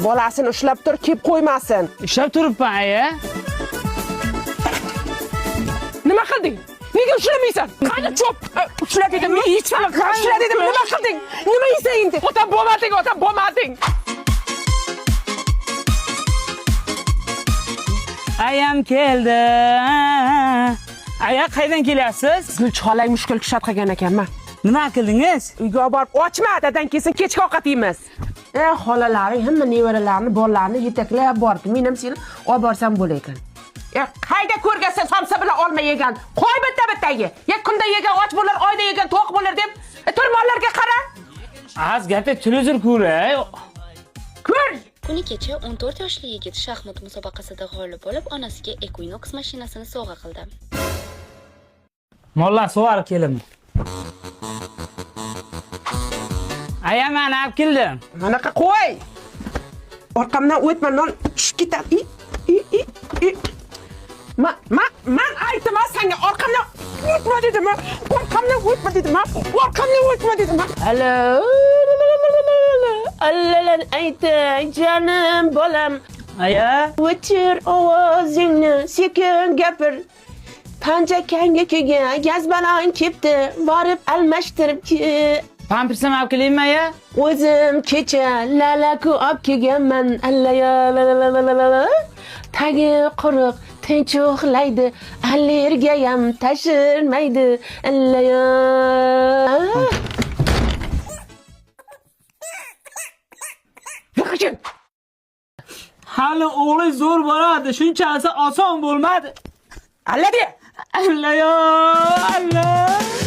Bolasini ushlab tur, kep qo'ymasin. Ushlab turibman aya. Nima qilding? Nega ushlamaysan? Qani cho'p? Ushla dedim, hech nima ushla dedim. Nima qilding? Nima yeysan endi? Otam bo'lmading, otam bo'lmading. Ayam keldi. Aya qaydan kelyapsiz? Gulchi mushkul kushat qilgan ekanman. Nima qildingiz? Uyga olib borib ochma, dadang kelsin, kechki ovqat yeymiz. Xolalaring hamma nevaralarini, bolalarini yetaklab boribdi. Men ham seni olib borsam bo'lar ekan. Qayda ko'rgansan somsa bilan olma yegan? Qo'y bitta bitta ye. Ya kunda yegan och bo'lar, oyda yegan to'q bo'lar deb. Tur mollarga qara. Az gapda televizor ko'ray. Ko'r. Kuni kecha 14 yoshli yigit shaxmat musobaqasida g'olib bo'lib, onasiga Equinox mashinasini sovg'a qildi. Mollar sug'arib keldim. Aya meni olib keldim. Manaqa qo'y. Orqamdan o'tma, non tushib ketadi. I, i, i, i. Man aytdim senga orqamdan o'tma dedim. Orqamdan o'tma dedim. Orqamdan o'tma dedim. Alo. Allalar aytdi, canım bolam. Aya. O'chir ovozingni, sekin gapir. Panjakanga kelgan gaz balon kepti, borib almashtirib ke. Pampersam olib kelaymi aya? O'zim kecha lalaku olib kelganman. Alla la la la la la la. Tagi quruq tinch uxlaydi, allergiyam tashirmaydi. Alla ya. Yo'qchi. Hali o'g'li zo'r boradi, shunchasi oson bo'lmadi. Alla de. Alla yo, alla.